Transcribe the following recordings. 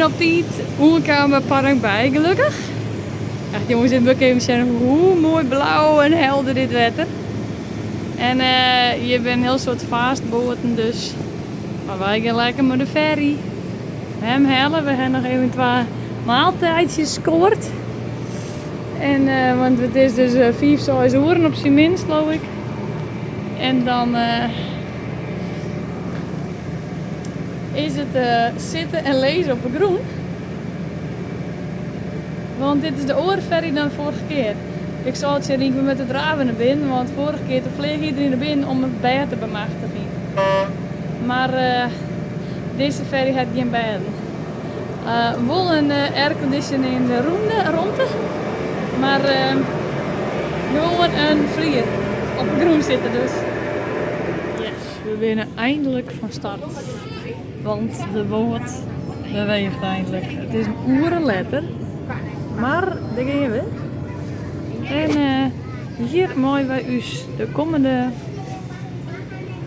binne op tiid oankaam by Padang Bai, gelokkich. Echt jongens, dit moet ik even sjen hoe moai blau en helder dit wetter. En hjir binne in hiel soad fastboaten dus. Mar wy gean lekker mei de ferry. Hem helle, we ha noch even twa maaltiidsjes skoard. En, want it is dus fiif, seis oeren op syn minst, leau ik. En dan is it sitte en lizze op 'e grûn. Want dit is de oare ferry dan foarige kear. Ik sei tsjin Rienk, we moatte drave nei binnen, want foarige kear toen fleach iedereen nei binnen om in bêd te bemachtigjen. Mar dizze ferry hat gjin bêden. Wol in airconditioning romte, mar gewoan in flier op 'e grûn sitte dus. Yes, we binne eindelijk fan start. Want de boat beweegt eindelijk. It is in oere letter, mar dêr gean we. En hjir meie wy ús de kommende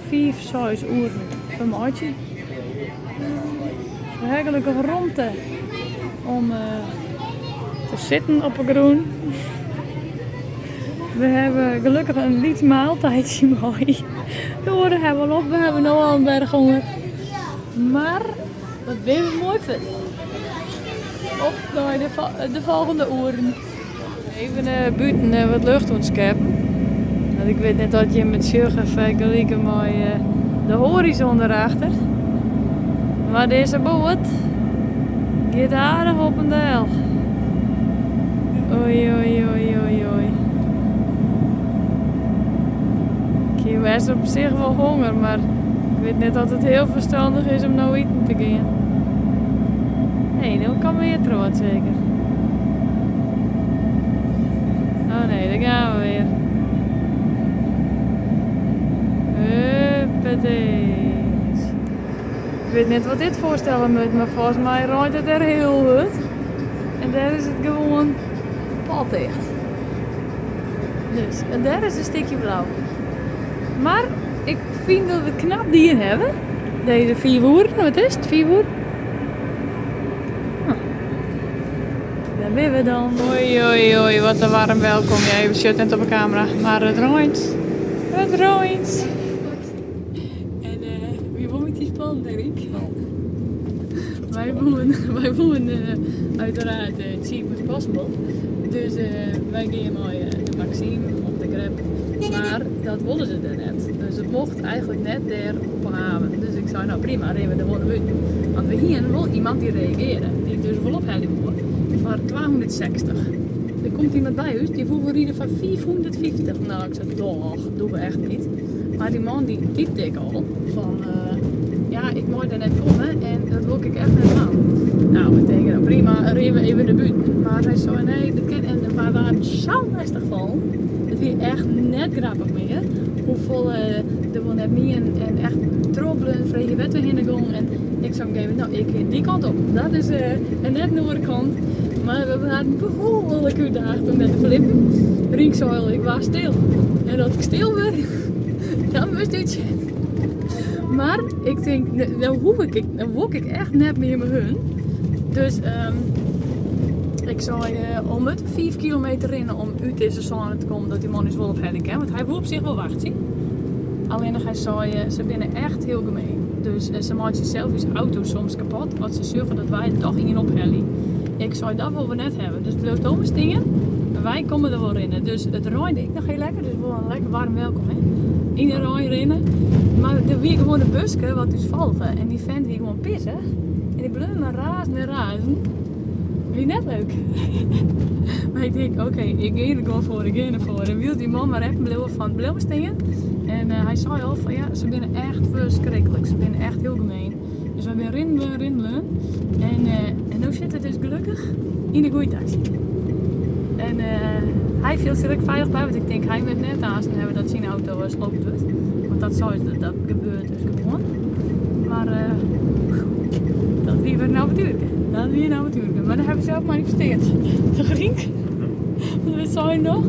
fiif, seis oeren fermeitsje. We ha gelokkich romte om te sitten op 'e grûn. We hawwe gelokkich in lyts maaltiidsje mei. De oaren hawwe al op, we hawwe no al in berch honger. Mar wat binne we moai fuort. Op nei de folgjende oeren. Even bûten wat lucht ûntskeppen. Want ik wit net oft jim it sjogge fergelike mei de hoarizon derachter. Mar dizze boat giet aardich op en del. Oei, oei, oei, oei, oei. Ik hie bêst op sich wol honger, mar ik wit net oft it hiel ferstannich is om no iten te gean. Nee, no kaam weer troch seker. Oh nee, dêr gean we weer. Huppatee. Ik wit net wat dit foarstelle moat, mar folgens my reint it dêr hiel hurd. En dêr is it gewoan potticht. Dus, en dêr is in stikje blau. Mar ik fyn dat we it knap dien hawwe. Dizze fiif oeren, wat is it? Fiif oeren? Dêr binne we dan. Oei, oei, oei, wat in waarm welkom. Ja, je sjocht net op de kamera, mar it reint. It reint. En wie wol met die spannend, Erik? Wy woenen uiteraard cheap as possible. Dus wy gean mei de Maxim of de Grab. Mar dat wolle se dêr net. Dus it mocht eigentlik net dêr op de haven. Dus ik sei, no prima, rinne we der wol nei bûten. Want we hienen wol iemand dy't reagearre, dy't dus wol ophelje woe foar 260. Der komt iemand by ús, dy woe wol ride foar 550. No, ik sei, doch, dogge we echt net. Mar dy man dy typte ek al fan, ja, ik mei dêr net komme en dat wol ik echt net dwaan. No, we tinke, no prima, rinne we even nei bûten. Mar hy sei, nee, dat kin. En wy waarden sa lestich fallen. It wie echt net grappich mear. Hoefolle der wol net mien en echt trochbleaun, freegje wêr't we hinne gongen. En ik sei op in gegeven momint, no, ik gean dy kant op. Dat is en net de oare kant. Mar we waarden behoarlik útdaagd om net te flippen. Rienk sei al, ik waard stil. En as ik stil wurd, dan wurdst útsjitten. Mar ik tink, no hoech ik, no wol ik echt net mear mei hun. Dus ik sei, al moatte we fiif kilometer rinne om út dizze sône te kommen, dat dy man ús wol ophelje kin. Want hy woe op sich wol wachtsje. Allinnich hy sei, se binne echt hiel gemeen. Dus se meitsje sels ús auto soms kapot as se sjogge dat wy toch ien ophelje. Ik sei, dat wolle we net hawwe. Dus bliuw do mar stean, wy komme der wol rinne. Dus it reinde ek noch hiel lekker, dus wol in lekker waarm welkom hè. Yn de rein rinne. Mar der wie gewoan in buske wat ús folge en dy fent wie gewoan pissich. En dy bleau mar razen en razen. Wie net leuk. Mar ik tink, oké, ik gean der gewoan foar, ik gean der foar. En wylst dy man mar even bliuwe fan bliuwe stean. En hy sei al fan ja, se binne echt ferskriklik. Se binne echt hiel gemeen. Dus wy binne rinnen bleaun, rinnen bleaun. En, en no sit er dus gelokkich yn de goede taksy. En hy fielt sich ek feilich by, want ik tink hy moat net aansten hawwe dat syn auto sloopt wurdt. Want dat sei se, dat gebeurt dus gewoan. Mar dat wie wer in avontuerke. Dat wie in avontuerke. Mar dat hawwe we sels manifesteard. Toch Rienk? Want we seinen noch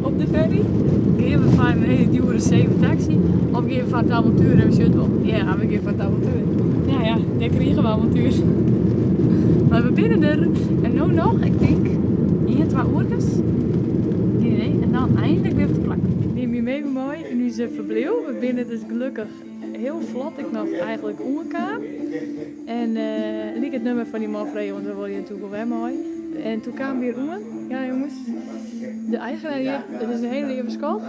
op de ferry, gean we foar in hiele djoere 7 taksy of gean we foar it avontuer en we sjogge it wol. Ja, we gean foar it avontuer. Ja, ja, dêr krigen we avontuer. Mar we binne der. En no noch, ik tink, ien, twa oerkes. Gjin idee. En dan eindelijk weer op het plak. Ik nim jim even mei yn ús ferbliuw. We binne dus gelokkich hiel flot ek noch eigenlik oankaam. En lyk it nûmer fan dy man frege, want we wolle hjir natuerlik wol wer mei. En toen kamen we hjir oan. Ja jonges, de eigenaar hjir, it is in hiele leave skat.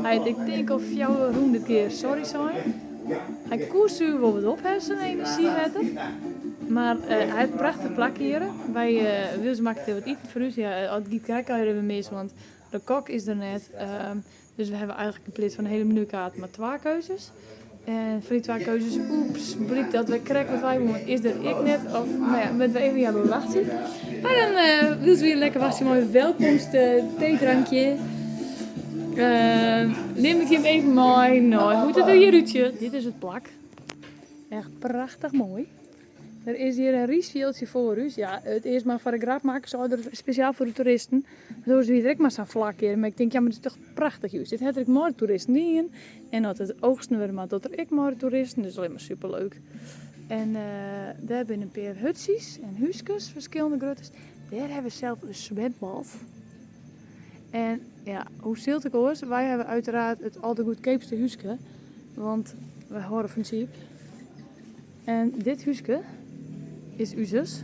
Hy hat ik tink al 400 kear sorry sein. Hy koe suver wol wat ophesse, enerzjy hat er. Mar hy hat in prachtich plak hjir. Wy willen makke wat iten foar ús. Ja, it giet krekt allegear even mis, want de kok is der net. Dus we hawwe eigenlik yn pleats fan in hiele menukaart mar twa keuzes. En fan dy twa keuzes, oeps, blykt dat wy krekt wat wy woene, is der ek net. Of, no ja, moatte we even healroer wachtsje. Mar dan wylst we hjir lekker wachtsje mei welkomst teedrankje, nim ik jim even mei nei hoe't it der hjir útsjocht. Dit is it plak. Echt prachtich moai. Der is hjir in rysfjildsje foar ús. Ja, it is mar foar de grap makke, sei er, spesjaal foar de toeristen. Oars wie der ek mar sa'n flak hjir. Mar ik tink, ja, mar dit is toch prachtich júst. Dit hat der ek mei de toeristen dien. En as it oogsten wurde moat, docht er ek mei de toeristen. Dus allinne mar superleuk. En dêr binne in pear hutsjes en húskes, ferskillende gruttes. Dêr hawwe we sels in swimbad. En ja, hoe sil it ek oars? Wy hawwe uiteraard it aldergoedkeapste húske, want wy hâlde fan cheap. En dit húske is uzes.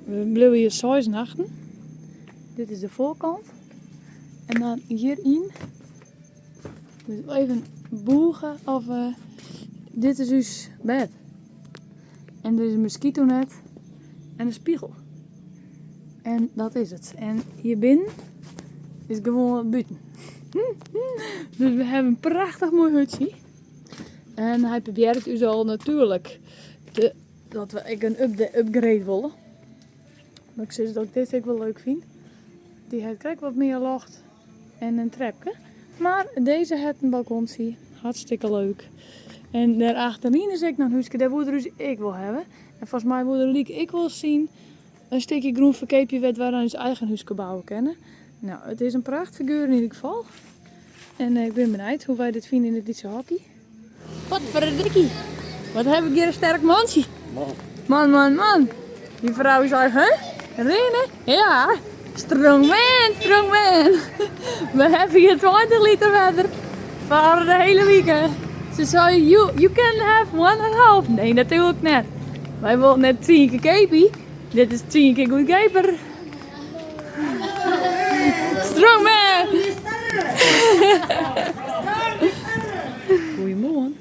We bliuwe hjir seis nachten. Dit is de foarkant. En dan hjiryn, moet even bûge of dit is ús bêd. En der is in mosquitonet en in spegel. En dat is it. En hjir binnen is gewoan bûten. Dus we hawwe in prachtich moai hutsje. En hy probearret ús al natuerlik te, dat we ek in upgrade wolle. Mar ik sis dat ik dit ek wol leuk fyn. Dy hat krekt wat mear loft en in trepke. Mar dizze hat in balkontsje. Hartstikke leuk. En dêr achteryn is ek noch in húske. Dêr woe er ús ek wol hawwe. En folgens my woe er lyk ek wol syn in stikje grûn ferkeapje wêr't wy dan ús eigen húske bouwe kinne. No, it is in prachtfiguer yn ieder gefal. En ik bin benijd hoe't wy dit fine yn it lytse hokje. Potverdikkie, wat ha ik hjir in sterk mantsje. Man. Man, man, man. Dy frou sei, huh? Rinne? Ja, strong man, strong man. We hawwe hjir 20 liter wetter foar de hiele wike. Se sei, you, you can have one and a half. Nee, natuerlik net. Wy wolle net 10 kear keapje. Dit is 10 kear goedkeaper. Strong man! Goeiemoarn.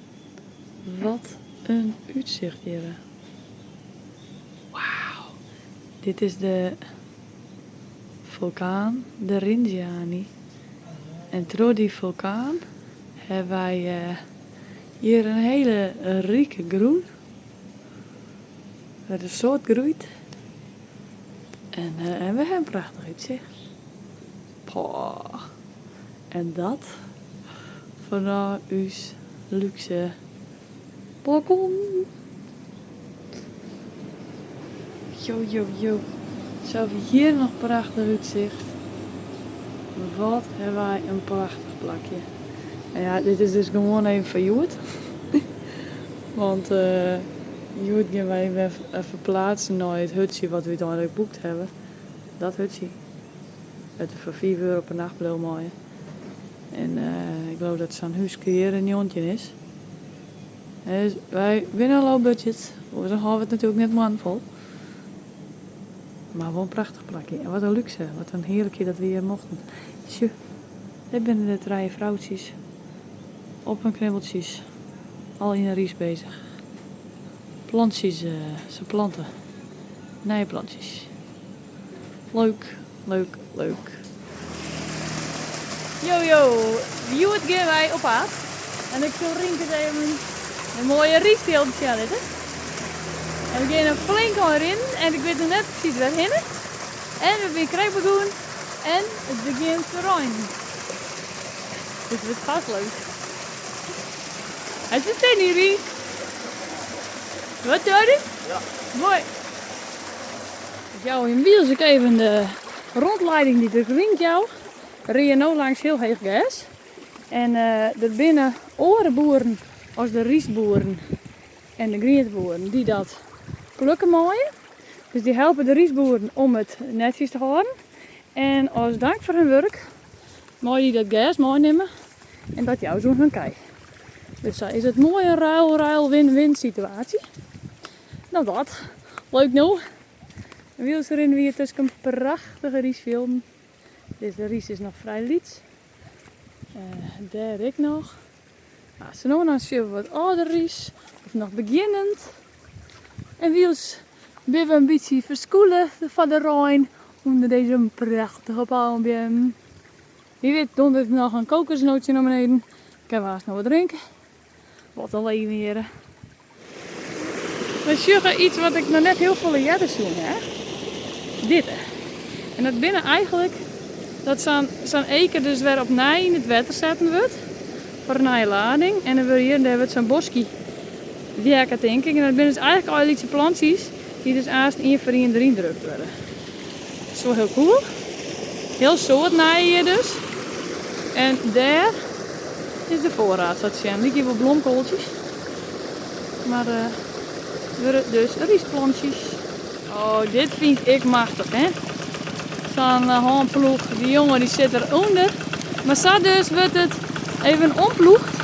Wat in útsicht hjir. Wauw. Dit is de fulkaan de Rinjani. En troch dy fulkaan hawwe wy hjir in hiele rike grûn. Wêr't in soad groeit. En en we hawwe in prachtich útsicht. Poah. En dat fanôf ús lúkse balkon. Jo, jo, jo. Zo hjir noch prachtich útsicht. Wat hawwe wy in prachtich plakje. En ja, dit is dus gewoan even foar hjoed. Want hjoed gean wy wer ferplaatsen nei it hutsje wat we úteinlik boekt hawwe. Dat hutsje. Wêr't we foar 5 euro per nacht bliuwe meie. En ik leau dat sa'n húske hjir in 19 is. Dus wy binne low budget. Oars dan hâlde we it natuerlik net moannen fol. Mar wol in prachtich plakje. En wat in lúkse, wat in hearlikje dat we hjir mochten. Sjoch, dêr binne de trije froutsjes op hun knibbeltsjes al yn 'e rys bezich. Plantsjes, se plante. Nije plantsjes. Leuk, leuk, leuk. Jo, jo, hjoed gean wy op paad. En ik sil Rienk even in moaie rysfjild sjen litte. En we gean in flink ein rinnen en ik wit noch net presys wêrhinne. En we binne krekt begûn en it begjint te reinen. Dit wurdt fêst leuk. Hast der sin yn, Rienk? Wat, Jordi? Ja. Moai. Ik jou jim wyls ek even de rondleiding dy't ik Rienk jou. We rinne no langs hiel heech gers. En der binne oare boeren as de rysboeren en de grienteboeren dy't dat plukke. plukke meie. Dus dy helpe de rysboeren om it netsjes te hâlden. En as dank foar hun wurk meie dy dat gers meinimme en dat jouwe se oan hun kij. Dus sa is it moai in ruil-ruil win-win situaasje. No dat, leuk no. En wylst rinne we hjir tusken prachtige rysfjilden. Dizze rys is noch frij lyts. Dêr ek noch. Sa no en dan sjogge we wat âlder rys of noch begjinnend. En wylst binne we in bytsje ferskûle foar de rein ûnder dizze prachtige palmbeammen. Wie wit dondert der noch in kokosnootje nei beneden. Kinne we aanst noch wat drinke. Wat in leven hjirre. We sjogge iets wat ik noch net hiel folle earder sjoen ha. Dit. En dat binne eigenlik dat sa'n eker dus wer opnij yn it wetter setten wurdt foar in nije lading. En dan wurde hjir en dêr wurdt sa'n boskje wjekke tink ik. En dat binne dus eigenlik allegear lytse plantsjes dy't dus aanst ien foar ien deryn drukt wurde. Dat is wol hiel cool. Hiel soad nije hjir dus. En dêr is de foarraad sa te sjen. Lykje wol blomkoaltsjes. Mar wurde dus rysplantsjes. Oh, dit fyn ik machtich, hè? Sa'n hânploech. Dy jonge dy sit der ûnder. Mar sa dus wurdt it even omploegd.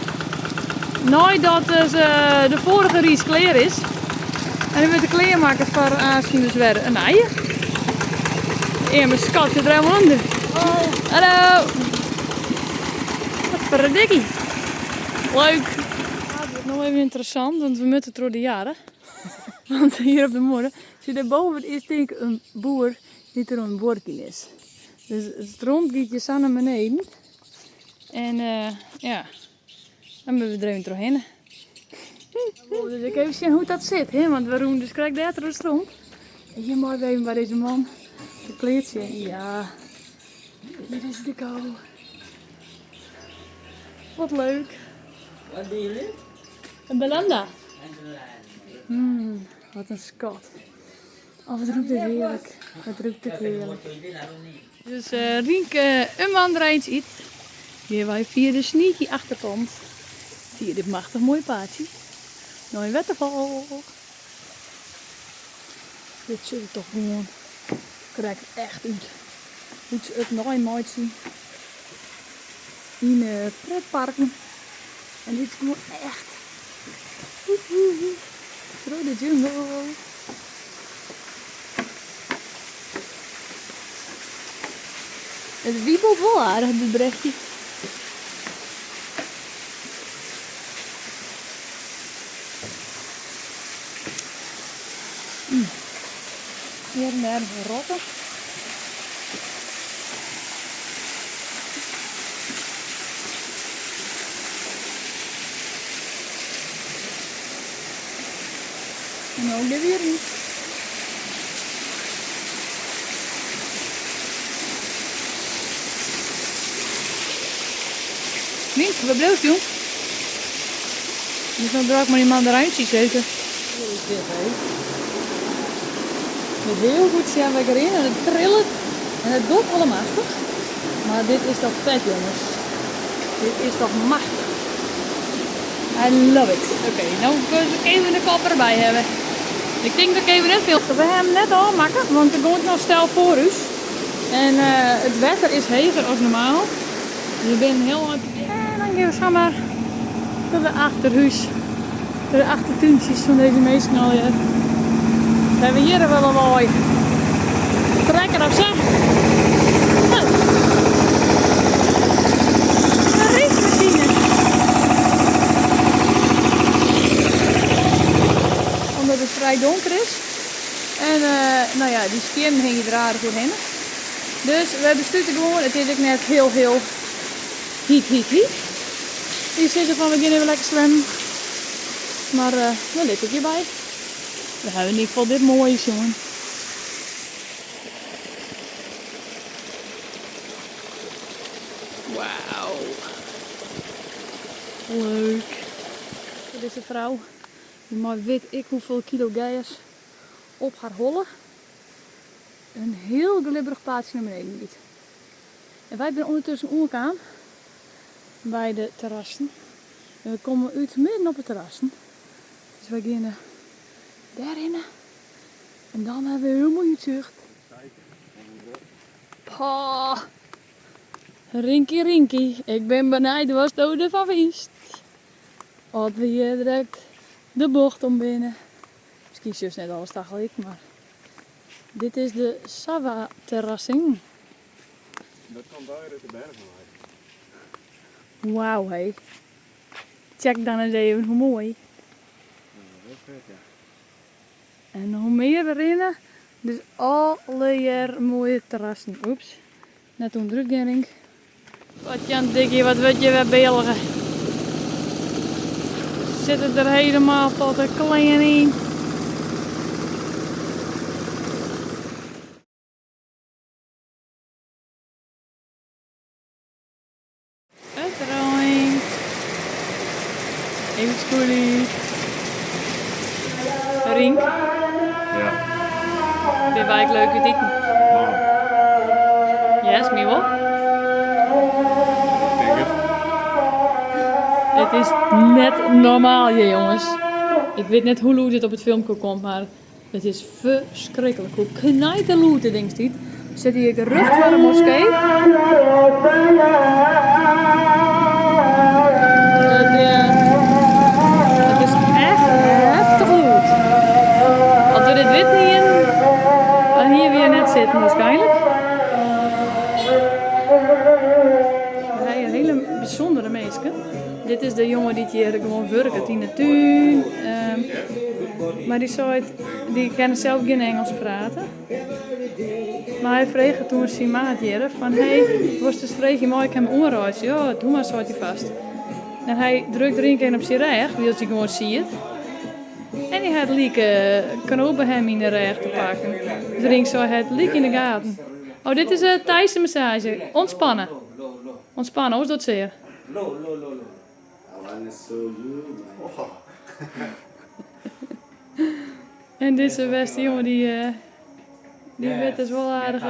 Neidat dus de foarige rys klear is. En dan wurdt er klearmakke foar aansten dus wer in nije. Earme skat sit der helemaal ûnder. Hallo! Wat ferdikkie. Leuk! Het wordt nog even interessant, want we moeten troch de jarre. Want hier op de muorre zit er boven is denk ik in boer dy't der oan it buorkjen is. Dus it stront giet hjir sa nei beneden. En ja, dan moatte we der even trochhinne. Dus ik even sjen hoe't dat sit, hè? Want we rûnen dus krekt dêr troch de stront. En hjir meie we even by dizze man de pleats sjen. Ja, hier is de ko. Wat leuk. Wat doen jullie? In Belanda. Wat in skat. Oh, wat rûkt dit hearlik. Wat rûkt dit hearlik. Dus Rienke in mandarijntje yt. Gean wy fia de sneaky achterkant. Fia dit machtich moaie paadsje. Nei in wetterfal. Dit sjocht der toch gewoan krekt echt út. Hoe't se it neimeitsje yn pretparken. En dit is gewoan echt. Troch de jungle. It wiebelt wol aardich, dit brechje. Hjir en dêr rotten. En no gean we hjir yn. Mink, wêr bliuwst jong? Dus no drok mei dy mandarijntsjes eten. Hoe is dit hé? Met heel goed sjen wy erin en it trillet en it docht allemachtich. Mar dit is toch fet jonges. Dit is toch machtich. I love it. Oké, no moat ik even de kop derby hawwe. Ik tink dat ik even net filmke. We hawwe him net ôfmakke, want der komt noch stel foar ús. En it wetter is heger as normaal. Dus we binne hiel ein. En dan gean we samar troch de achterhús, troch de achtertúntsjes fan dizze minsken allegear. We hawwe hjir wol in wei. Trekker of sa. Oh. In rysmasine. Omdat it frij donker is. En no ja, dy stiennen hingje der aardich oerhinne. Dus wy beslute gewoan, it is ek net hiel hiel hyt hyt hyt. Dy sizze fan we gean even lekker swimmen. Mar we litte it hjirby. We hawwe yn ieder gefal dit moaie sjoen. Wauw. Leuk. Dizze frou mei wit ik hoefolle kilo gers op har holle. In hiel glibberich paadsje nei beneden giet. En wy binne ûndertusken oankaam by de terrassen. En we komme út midden op de terrassen. Dus wy geane dêrhinne. En dan ha we hiel moai útsicht. Pah. Rinky Rinky, ik bin benijd watsto derfan fynst. As we hjir direkt de bocht om binne. Miskien sjochst net alles tagelyk, mar dit is de Sawa terrassing. Dat komt allegear út de bergen wei. Wauw hé. Check dan eens even hoe moai. Ja, dat is vet ja. En hoe mear we rinne, dus allegear moaie terrassen. Oeps, net ûnderút gean Rink. Wat Jan Dikkie, wat wurdt hjir wer bealge. Sit it der helemaal tot de klean yn. It reint. Even skûlje. Rink. Ja. Binne wy ek leuk út iten? Moai. Yes, my wol. Tink it. It is net normaal hjir, jonges. Ik wit net hoe lûd it op it filmke komt, mar it is ferskriklik hoe knijterlûd dit ding stiet. We sitte hjir rjocht foar de moskee. It is echt heftich lûd. As we dit witten hienen, dan hienen we hjir net sitten waarskynlik. We ha hjir hiele bysûndere minsken. Dit is de jonge dy't hjir gewoan wurket yn de tún. Mar dy seit, dy kin sels gjin Ingelsk prate. Mar hy frege toen syn maat hjir fan hey, wolst ris freegje mei ik him oanreitsje? Ja, doe mar, seit hy fast. En hy drukt Rink even op syn rêch, wylst hy gewoan siet. En hy hat lyk knoop by him yn de rêch te pakken. Dus Rink sei, hy hat lyk yn de gaten. Oh, dit is in Thaise massage. Ontspanne. Ontspanne, oars docht sear. En dizze bêste jonge dy, dy wit dus wol aardich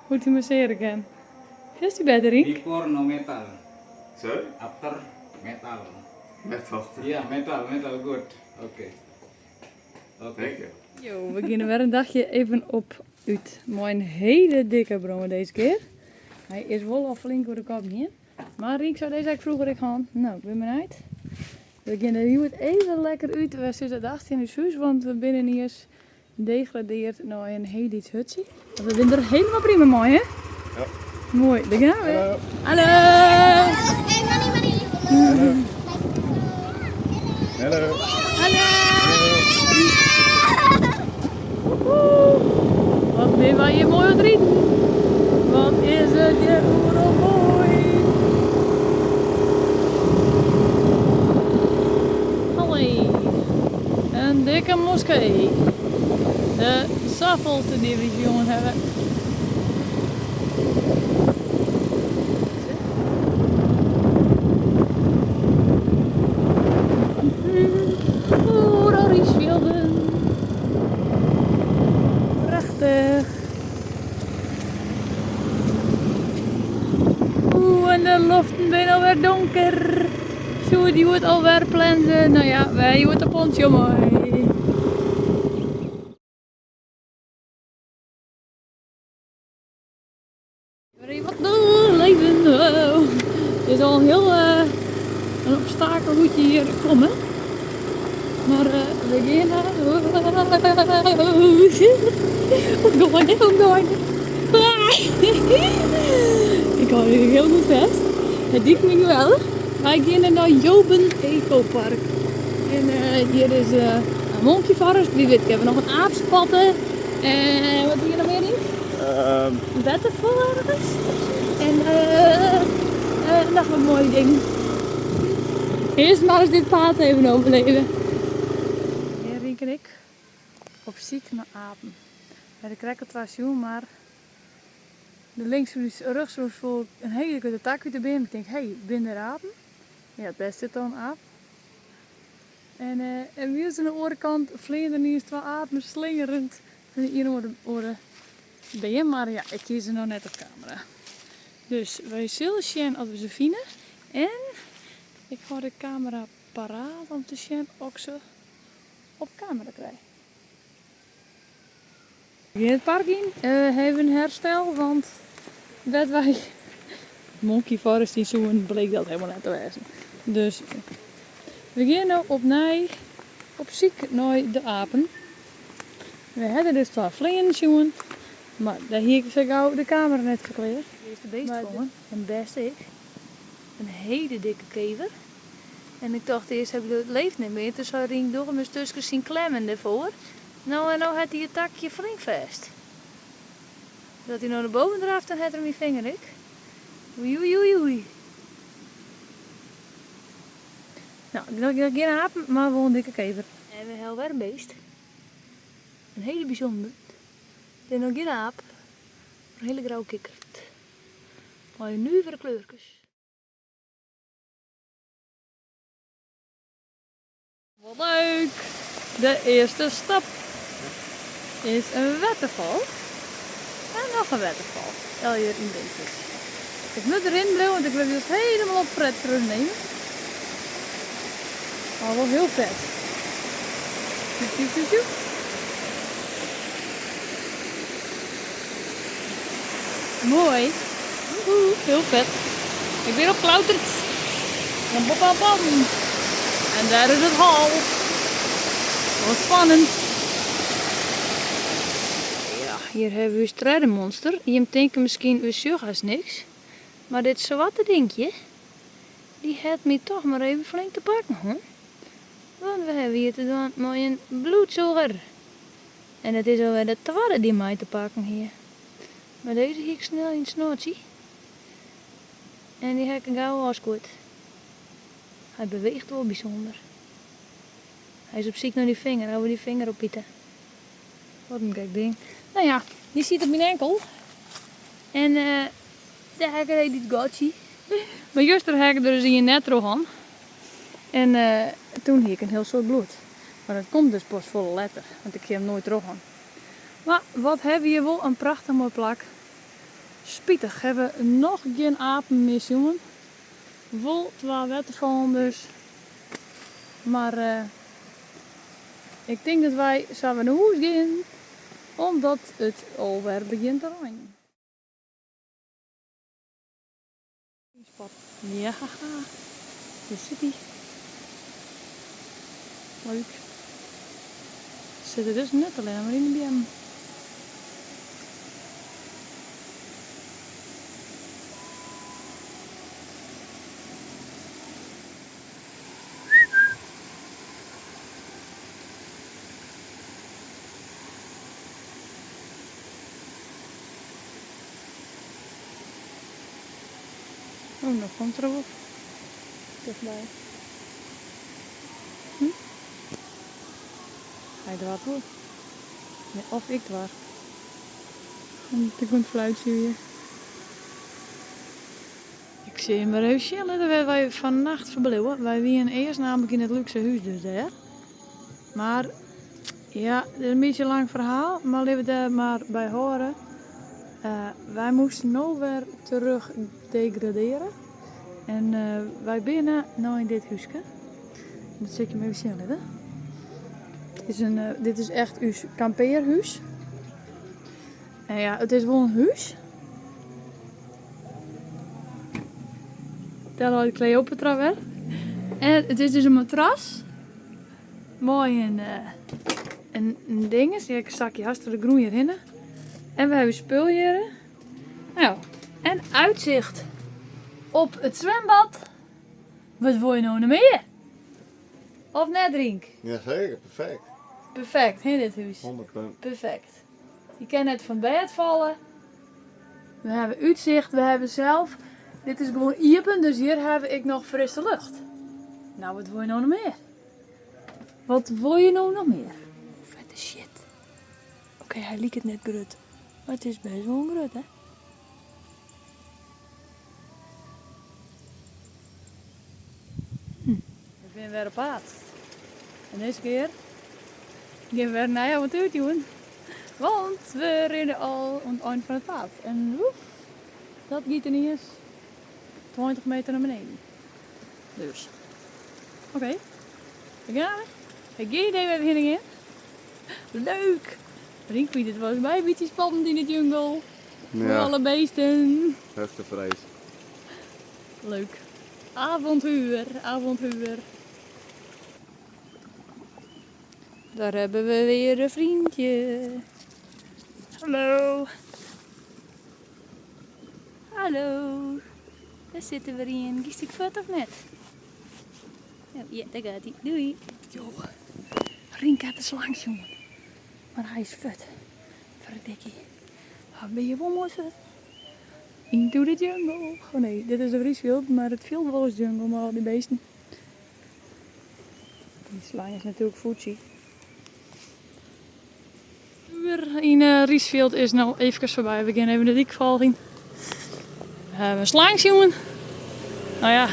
hoe't hy massearje kin. Fielst dy better, Rink? Before no metal. Sorry? After metal. Metal. Yeah, metal, metal good. Okay. Okay. Thank you. Jo, we geane wer in dagje even op út mei in hele dikke brommer deze kear. Hy is wol al flink oer de kop gien. Mar Rink sei dizze ha ik froeger ek hân. No, ik bin benijd. We gean der hjoed even lekker út. We sitte de achtste yn ús hús, want we binne iens degradeerd nei in hiel lyts hutsje. Mar we binne der helemaal prima mei, hè? Ja. Moai, dêr gean we. Hallo. Hallo. Hallo. Hallo. Woehoe. Wat binne wy hjir moai oan it riden. Wat is it hjir oeral moai. Allee. In dikke moskee. De safolste dy't we sjoen hawwe. Oeral rysfjilden. Prachtich. Oeh, en de loften binne alwer donker. Soe it hjoed alwer plenze? No ja, wy hjoed op pontsje mei. Wat leven. Het is al een heel een obstakel hoe je hier komen. Maar we gaan naar. Opgoaien, opgoaien. Ik hou hier heel goed vast. Het liep me geweldig. Wij gaan naar Joben Eco Park. En hier is een monkey forest. Wie weet, hebben we nog een aap spotten. En wat doe je nog meer in? Een waterfall ergens. En nog wat mooie dingen. Eerst maar eens dit paad even overleven. Hier Rienk en ik op syk nei apen. By de krekt al twa sjoen, mar de links rjochts foel in hiele grutte tak út de beam. Ik tink, hé, binne der apen? Ja, dêr sit dan in aap. En en wylst oan de oare kant fleane der iens twa apen slingerend fan de iene oare oare beam. Mar ja, ik hie se noch net op kamera. Dus wy sille sjen oft we se fine. En ik hâld de kamera paraat om te sjen oft ik se op kamera krij. We gean it park yn, even herstel, want wêr't wy Monkey Forest yn soenen, bleek dat helemaal net te wêzen. Dus we gean no opnij op syk nei de apen. We hawwe dus twa fleanen sjoen, mar dêr hie ik sa gau de kamera net foar klear. Earste beest fongen en bêst ek. In hele dikke kever. En ik tocht earst, hy leeft net mear. Toen sei Rienk, doch him ris tusken syn klemmen derfoar. No en no hat hy it takje flink fêst. Dus as hy no nei boven draft, dan hat er myn finger ek. Oei oei oei oei. No, gjin apen, mar wol in dikke kever. En we hawwe wer in beest. In hele bysûnder. Dit is noch gjin aap, mar in hele grouwe kikkert. Mei nuvere kleurkes. Wat leuk! De earste stap is in wetterfal. En noch in wetterfal. Allegear yn beekjes. Ik moat deryn bliuwe, want ik wurd wylst helemaal opfret troch de nemen. Maar wol hiel fet. Tjoep, tjoep, tjoep, tjoep. Moai. Woehoe, hiel fet. Ik bin opklauterd. Bam, bam, bam, bam. En dêr is it hol. Wat spannend. Ja, hjir hawwe we ús tredde monster. Jim tinke miskien, we sjogge hast niks. Mar dit swarte dinkje, dy hat my toch mar even flink te pakken hân. Want we hawwe hjir te dwaan mei in bloedsûger. En it is alwer de twadde dy't my te pakken hie. Mar dizze hie ik snel yn it snoatsje. En dy ha ik gau ôfskoerd. Hy beweecht wol bysûnder. Hy is op syk nei dy finger, hy wol dy finger opite. Wat in gek ding. No ja, dy siet op myn enkel. En dêr ha ik in hiel lyts gatsje. Mar juster ha ik der ris ien net troch hân. En toen hie ik in hiel soad bloed. Mar dat komt dus pas folle letter, want ik hie him noait troch hân. Mar wat hawwe we hjir wol in prachtich moai plak. Spitich hawwe we noch gjin apen mear sjoen. Wol twa wetterfallen dus. Mar ik tink dat wy sa wer nei hûs gean, omdat it alwer begjint te reinen. Ja, dêr sit hy. Leuk. Sit er dus net allinne mar yn de beammen. Oh, no komt er wol tichtby. Hm? Hy doart wol. Nee, of ik doar. En ik moet fluitsje weer. Ik sil jim wer even sjen litte wêr't wy fannacht ferbliuwe. Wy wienen earst namelijk yn it lúkse hús dus dêr. Mar ja, it is in bytsje in lang ferhaal, mar litte we it dêr mar by hâlde. Wy moasten no wer terug degradeare. En wy binne no yn dit húske. Dat sil ik jim even sjen litte. Dit is, in, dit is echt ús kampearhús. En ja, it is wol in hús. Dêr leit Cleopatra wer. En it is dus in matras. Mei in, in, in dinges. Ja, ik sakje hast troch de grûn hjirhinne. En we hawwe spul hjir. Nou, en uitzicht op it swimbad. Wat wol je no noch mear? Of net, Rienk? Jazeker, perfect. Perfect, hè, dit hús? 100 punten. Perfect. Je kin net fan bêd falle. We hawwe útsicht, we hawwe sels. Dit is gewoan iepen, dus hjir hawwe ik noch frisse lucht. Nou, wat wol je no noch mear? Wat wol je no noch mear? Fette shit. Oké, hy liket net grut, mar it is bêst wol in grutte. Hm. We binne wer op paad. En dizze kear gean we wer in nij avontuer doen. Want we rinne al oan it ein fan it paad. En woef, dat giet ineens 20 meter nei beneden. Dus, oké, daar gaan we. Ik heb geen idee waar we heen gaan. Leuk! Rink wie dit was my een beetje spannend in de jungle. Voor Ja, alle beesten. hoogtevrees. Leuk. Avontuur, avontuur. Daar hebben we weer een vriendje. Hallo. Hallo. Daar zitten we in. Kies ik vet of net? Oh, ja, daar gaat hij. Doei. Jo, Rink had de slang, jongen. Maar hij is vet. Verdikkie. Waar ben je wel mooi vet? Into the jungle. Oh nee, dit is de Vriesveld, maar het viel wel eens jungle, maar al die beesten. Die slang is natuurlijk voetsie. Uur in Riesveld is nou even voorbij. We gaan even de dik volgen. We hebben een slang, jongen. Nou ja,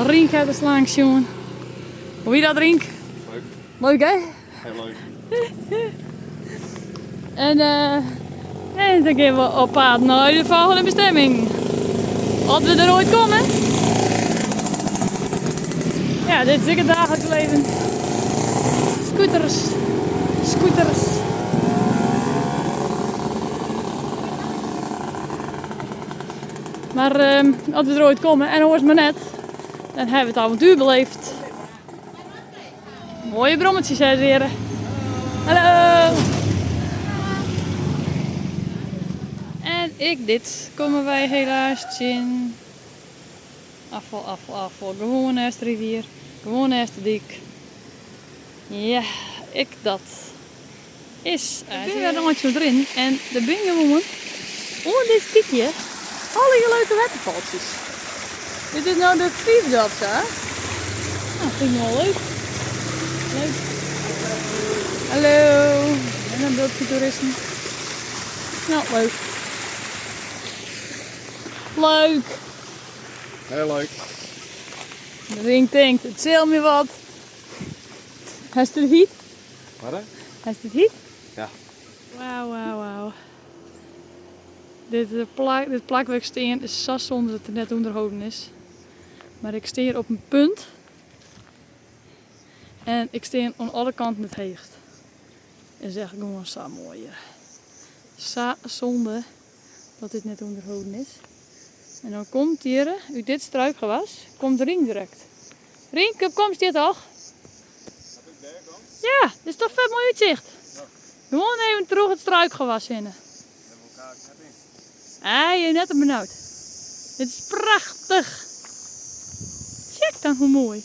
Rink heeft een slang, jongen. Hoe wie dat, Rink? Leuk. Leuk, hè? Heel leuk. En dan gaan we op pad naar de volgende bestemming. Als we er ooit komen. Ja, dit is ik het dagelijks leven. Scooters. Scooters. Maar als we er ooit komen, en hoor het maar net, dan hebben we het avontuur beleefd. Mooie brommetjes, hè, heren. Hallo! En ik dit komen wij helaas in. Afval, afval, afval. Gewoon naast de rivier. Gewoon naast de dik. Ja, ik dat is. Ik ben weer nog zo erin. En de ben gewoon onder dit stukje alle leuke watervaltjes. Dit is nou de vijfde of zo. Nou, vind ik wel leuk. Leuk. Hallo. En een beeldje toeristen. Nou, leuk. Leuk. Heel leuk. De ring denkt, het zal me wat. Is het heat? Wat hè? Is het heat? Ja. Wauw, wauw, wauw. Dit plakwerksteen is zo zonde dat het net onderhouden is. Maar ik sta hier op een punt. En ik sta aan alle kanten het heegst. En zeg ik gewoon zo mooi hier. Zo zonde dat dit net onderhouden is. En dan komt hier, uit dit struikgewas, komt Rink direct. Rink, kom dit toch? Ja, dit is toch vet mooi uitzicht. Ja. Gewoon even terug het struikgewas in. Ah, je net een benauwd. Dit is prachtig. Check dan hoe mooi.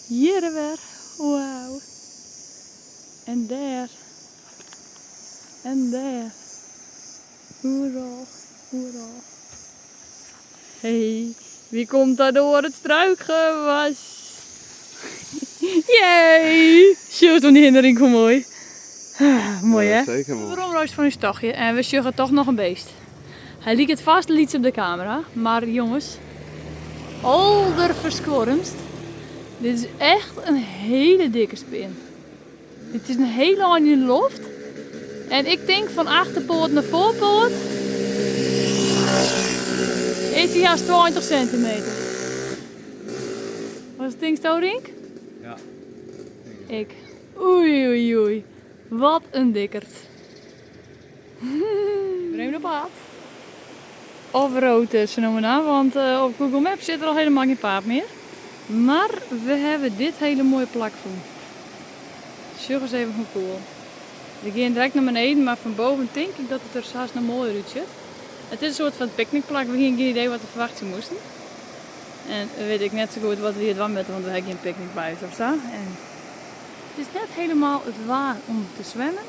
Hier weer. Wauw. En daar. En daar. Hoera, hoera. Hey, wie komt daar door het struikgewas? Yay! Sjoerd om die hindering, hoe mooi. Ah, mooi Ja, hè? Zeker mooi. We omroos van een stachje en we sjuggen toch nog een beest. Hij liet het vast liet op de camera, maar jongens, alderverskormst. Dit is echt een hele dikke spin. Dit is een hele in de loft. En ik denk van achterpoort naar voorpoort is hij haast 20 centimeter. Was het ding zo, Rink? Ja. Ik. Oei, oei, oei. Wat een dikkerd. We nemen op pad. Off-road ze noemen dat, want op Google Maps zit er al helemaal geen paard meer. Maar we hebben dit hele mooie plak voor. Zorg eens even hoe cool. We gaan direct naar beneden, maar van boven denk ik dat het er zelfs nog mooier uitziet. Het is een soort van picknickplak, we hadden geen idee wat we verwachten moesten. En weet ik net zo goed wat we hier doen met, want we hebben geen picknick bij ons of zo. En het is net helemaal het waar om te zwemmen.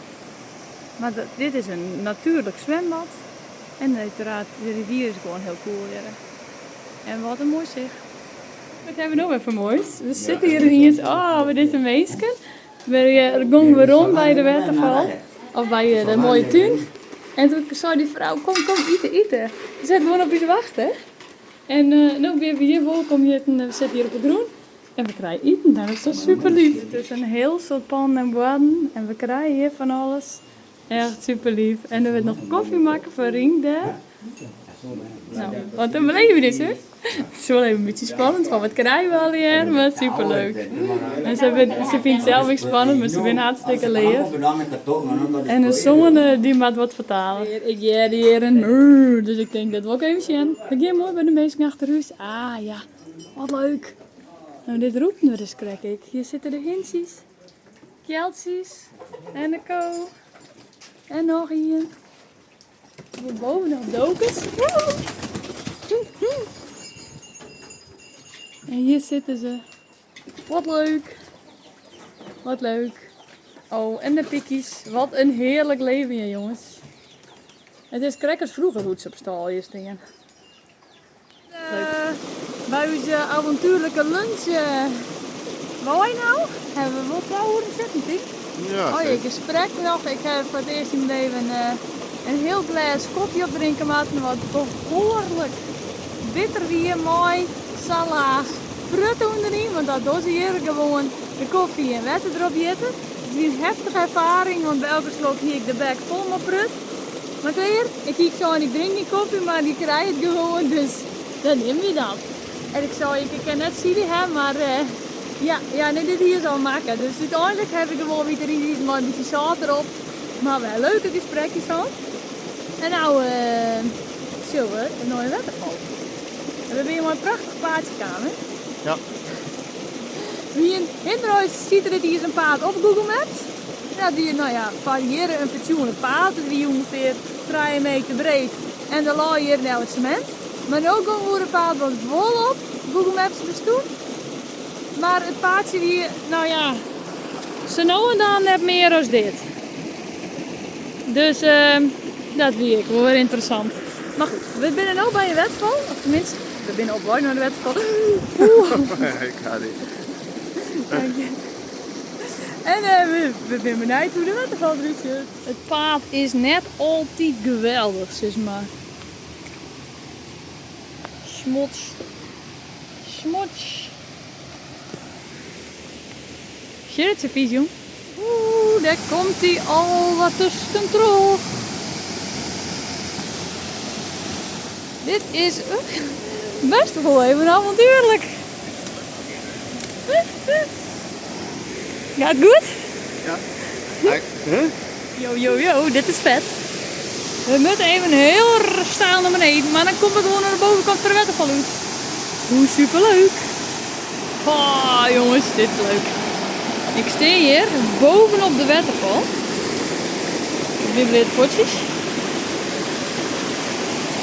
Maar dit is een natuurlijk zwembad. En uiteraard, de rivier is gewoon heel cool hier. En wat een mooi zicht. Wat hebben we nog even moois? We zitten hier ineens, oh, wat is een meisje. We gingen we rond bij de waterval. Of bij de mooie tuin. En toen zei die vrouw, kom, kom, eten, eten. Ze zat gewoon op je te wachten. En nu ben we hier welkom, we zitten hier op het groen. En we krijgen eten, dat is toch super lief. Het is een heel soort pan en borden. En we krijgen hier van alles. Echt super lief. En er werd nog koffie maken voor Rink daar. Nou, wat in belevenis, hè? Het is wel even een beetje spannend van wat krijgen we allegear, maar superleuk. En ze, ze vindt het zelf ook spannend, maar ze vindt hartstikke leuk. En de zoon die moet wat vertalen. Ik hoor hier een murr, dus ik denk dat wil ik even zien. Ik ga mooi bij de mensen achter huis. Ah ja, wat leuk. Nou, dit roept me dus, krijg ik. Hier zitten de hinsies, Kjeltsies en de ko. En nog een. Hierboven nog dokers. En hier zitten ze. Wat leuk. Wat leuk. Oh, en de pikkies. Wat een heerlijk leven hier, jongens. Het is krekkers vroeger hoe ze op stal hier staan. Leuk. Bij onze avontuurlijke lunch. Mooi nou. Hebben we wel 2 uur zitten, denk ik. Ja, Oh ja, gesprek nog. Ik heb voor het eerst in mijn leven een heel glas koffie opdrinken moeten. Wat behoorlijk bitter weer, mooi, salaas, prut onderin. Want dat doen ze hier gewoon de koffie en water erop zetten. Het is een heftige ervaring, want bij elke slok hier ik de bek vol met prut. Maar weer, ik kijk zo en ik drink niet koffie, maar die krijg het gewoon, dus dan neem je dat. En ik zou, ik kan net zien hebben, maar ja, nee, dit hier zal maken. Dus uiteindelijk heb ik gewoon weer iets maar een beetje zout erop. Maar wel leuke gesprekjes van. En nou, zullen we een mooie waterval. En we hebben hier een prachtig paadje kamer. Ja. Wie in Hinderhuis ziet er dit hier een paad op Google Maps. Ja, die, nou ja, variëren een fatsoenlijk paad. Het is ongeveer 3 meter breed. En de lag hier nou het cement. Maar nu komen we een paad wat volop Google Maps bestoet. Maar het paadje die, nou ja, ze nou en dan net meer als dit. Dus dat wie ik, wel weer interessant. Maar goed, we zijn nu bij een wedval. Of tenminste, we zijn op weg naar de wedval. Oeh. Ik ga niet. Dank je. En we zijn benieuwd hoe de waterval eruit ziet. Het paad is net altijd geweldig, zeg maar. Smots. Smots. Shit, het is jong. Oeh, daar komt hij al wat tussen terug. Dit is best wel even avontuurlijk. Gaat het goed? Ja. Huh? Yo, yo, yo, dit is vet. We moeten even heel steil naar beneden, maar dan komt het gewoon naar de bovenkant van de waterval uit. Hoe superleuk. Oh, jongens, dit is leuk. Ik sta hier bovenop de waterval. Ik ben potjes.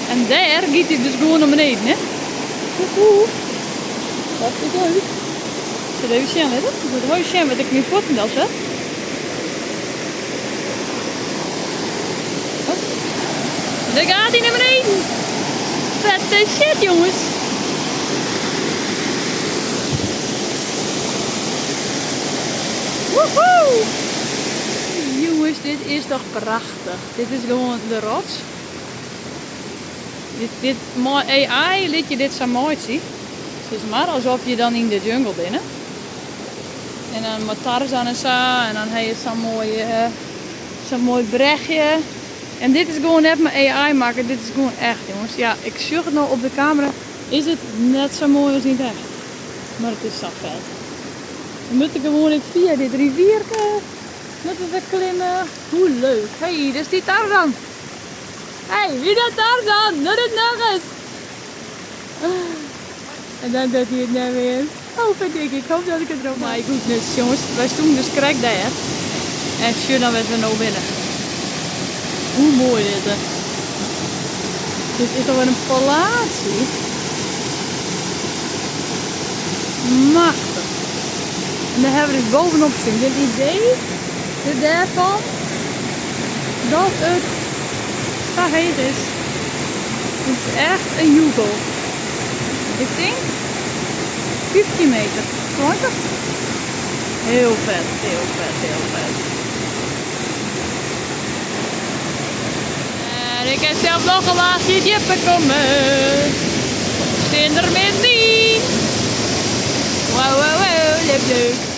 En daar gaat hij dus gewoon naar beneden, hè. Woehoe. Dat is leuk. Ik zal even zien, weet je? Ik moet even zien wat ik mijn voeten dat zet. Oh. Daar gaat hij naar beneden. Vette shit, jongens. Woehoe! Jongens, dit is toch prachtig. Dit is gewoon de rots. Dit, mooi AI liet je dit zo mooi zien. Het is maar alsof je dan in de jungle bent. En dan met Tarzan en zo. En dan heb je zo'n mooi bregje. En dit is gewoon net mijn AI maken. Dit is gewoon echt, jongens. Ja, ik zie het nou op de camera. Is het net zo mooi als niet echt. Maar het is zo vet. We moeten gewoon via dit rivierke moeten we klimmen. Hoe leuk. Hé, hey, dat is die Tarzan. Hé, hey, wie dat Tarzan? Doe het nog eens. En dan doet hij het net weer. Oh, vind ik. Ik hoop dat ik het erop maak. Goed, dus jongens, wij stonden dus krek daar. En stuur dan met we nou binnen. Hoe mooi dit hè. Dit is alweer een palatie. Machtig. En daar hebben we dus bovenop gezien. Het idee daarvan dat het zo heet is. Het is echt een joekel. Ik denk 15 meter. 20? Heel vet, heel vet, heel vet. En ik heb zelf nog een laagje dieper komen. Stin er met niet. Wow, wow, wow, leuk, leuk.